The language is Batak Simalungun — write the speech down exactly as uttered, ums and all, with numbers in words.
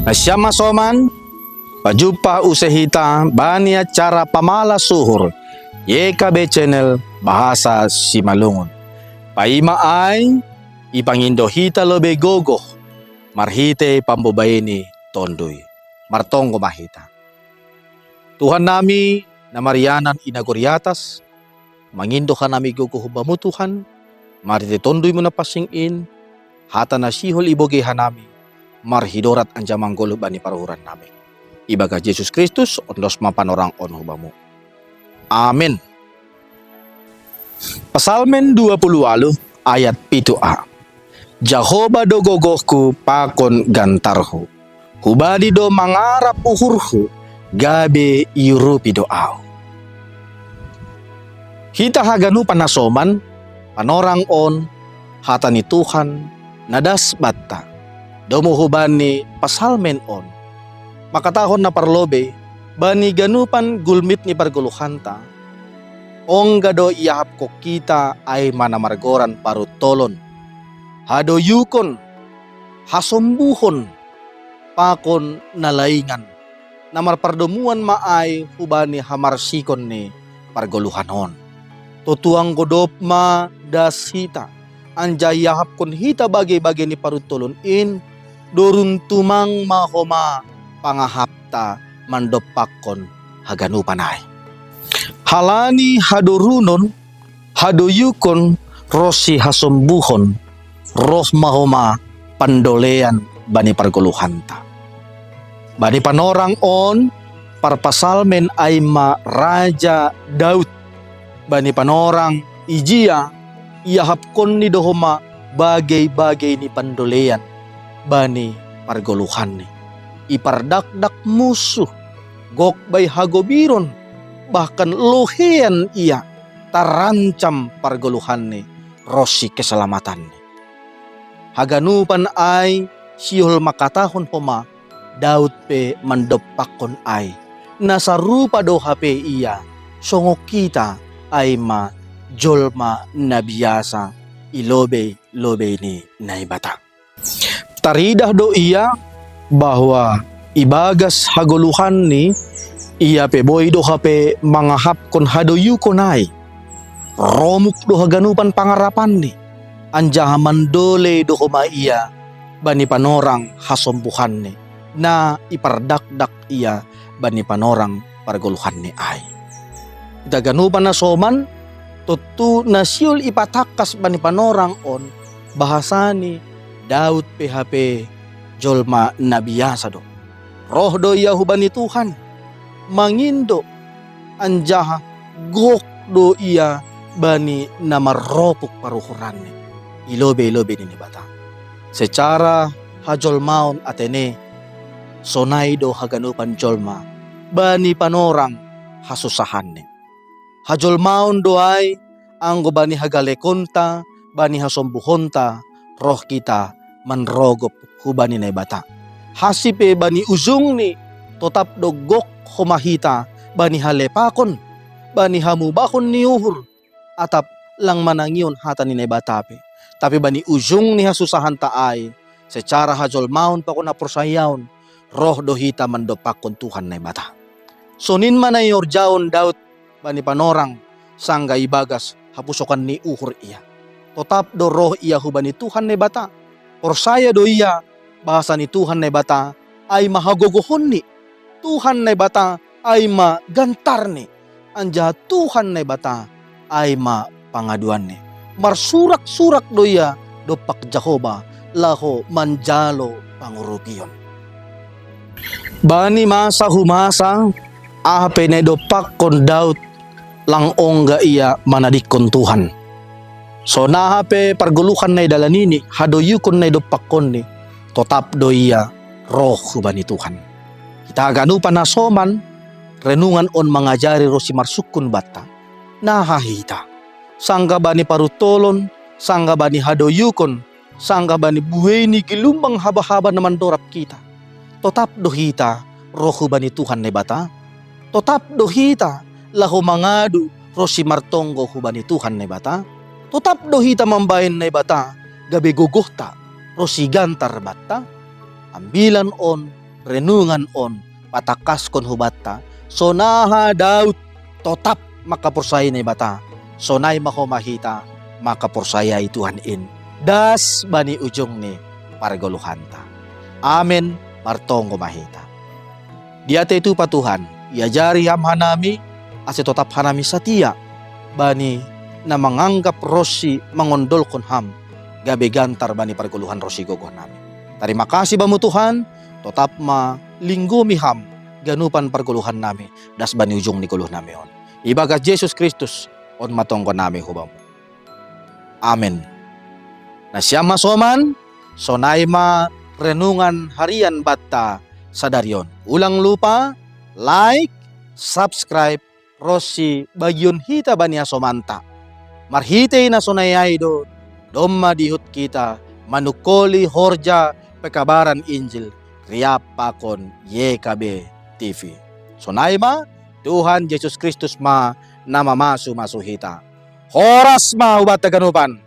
Nasiam masoman, pajumpa use hita bani acara pamala suhur Y K B Channel Bahasa Simalungun. Paima ai, ipangindo hita lobei gogoh marhitei pambobaeni Tonduy. Martonggo ma hita. Tuhan nami na marianan i nagori atas, mangindo hanami gogoh hu Bamu Tuhan, marhitei Tonduymu na pansing in, hata na sihol ibogei hanami, marhidorat anjaha manggoluh bani paruhuran nami. Ibagas Jesus Kristus, ondos ma panorang on hu Bamu. Amen. Psalmen dua puluh walu ayat pitu a. Jahowa do gogohku pakon gantarhu. Hubani do mangarap uhurhu, gabe iurupi do ahu. Hita haganupan na soman, panorang on, hata ni Tuhan, na das banta, domu hubani psalmen on. Mangkatahon na parlobei, bani ganupan gulmit ni pargoluhanta, ongga do iahapkon hita ai ma na margoran paruntolon, hadoyukon, hasombuhon, pakon na laingan, na marpardomuan ma ai hubani hamarsikon ni pargoluhan on. Tontu anggo dob ma das hita, anjaha iahapkon hita bagei-bagei ni paruntolon in, dorun tumang ma homa pangahapta mandompakkon haganupan ai. Halani hadorunon, hadoyukon, ronsi hasombuhon, roh ma homa pandolean bani pargoluhanta. Bani panorang on, parpsalmen ai ma Raja Daud. Bani panorang ijia, iahapkonni do homa bagei-bagei ni pandolean bani pargoluhanni. Ipardakdak musuh, gok bai hagobiron, bahkan lohean ia, tarancam pargoluhanni ronsi keselamatanni. Haganupan ai sihol mangkatahon homa, Daud pe mandompakkon ai. Na sarupa do hape ia, songon hita ai ma jolma na biasa i lobei-lobei ni Naibata. Taridah do ia bahwa ibagas hagoluhanni, ia pe boi do hape mangahapkon hadoyukon ai. Romuk do haganupan pangarapanni, anjaha mandolei do homa ia bani panorang hasombuhanni, na ipardakdak ia bani panorang pargoluhanni ai. Hita ganupan na soman, tontu na sihol ipatangkas bani panorang on, bahasani Daud pe hape jolma na biasa do. Roh do ia hubani Tuhan, mangindo, anjaha gok do ia bani na marropuk paruhuranni i lobei-lobei ni Naibata. Secara hajolmaon atene, sonai do haganupan jolma bani panorang hasusahanni. Hajolmaon do ai, anggo bani hagalekonta, bani hasombuhonta, roh hita manrogop hubani Naibata. Hansi pe bani ujungni, totap do gok homa hita bani halepakon, bani hamubahon ni uhur, atap lang manangihon hata ni Naibata pe. Tapi bani ujung ni hasusahanta ai, secara hajolmaon pakon haporsayaon, roh do hita mandompakkon Tuhan Naibata. Sonin ma na inorjaon Daud bani panorang, sanggah ibagas hapusokan ni uhur ia. Totap do roh ia hubani Tuhan Naibata. Porsaya do ia, bahasa ni Tuhan Naibata ai ma hagogohonni, Tuhan Naibata ai ma gantarni, anjaha Tuhan Naibata ai ma pangaduanni. Marsurak-surak do ia dompak Jahowa laho manjalo pangurupion. Bani masa hu masa, aha pe na idompakkon Daud, lang ongga ia manadingkon Tuhan. Songon aha pe pargoluhan na idalanini, hadoyukon na idompakkonni, totap do ia roh hubani Tuhan. Hita haganupan na soman, renungan on mangajari ronsi marsungkun banta. Na aha hita? Sanggah bani paruntolon, sanggah bani hadoyukon, sanggah bani buei ni gelumbang haba-haba na mandorab hita. Totap do hita roh hubani Tuhan Naibata? Totap do hita laho mangadu ronsi martonggo hubani Tuhan Naibata? Totap do hita mambahen Naibata gabe gogohta ronsi gantar banta? Ambilan on renungan on patakaskon hubanta, sonaha Daud totap makaporsayai Naibata, sonai ma homa hita makaporsayai Tuhan in das bani ujung ni pargoluhanta. Amen. Martonggo ma hita. Diatei tupa Tuhan, iajari Ham hanami, ase totap hanami satia bani na manganggap ronsi mangondolhon Ham gabe gantar bani pargoluhan ronsi gogoh nami. Tarima kasih Bamu Tuhan, totap ma linggomi Ham ganupan pargoluhan nami das bani ujung ni goluh nami on. Ibagas Jesus Kristus on ma tonggo nami hu Bamu. Amen. Nasiam hasoman, sonai ma renungan harian banta sadari on. Ulang lupa like, subscribe, ronsi bagihon hita bani hasomanta. Marhitei na sonai ai do, domma diihut hita manungkoli horja pekabaran Injil riap pakon Y K B T V. Sonai ma, Tuhan Jesus Kristus ma na mamasu-masu hita. Horas ma hubanta ganupan.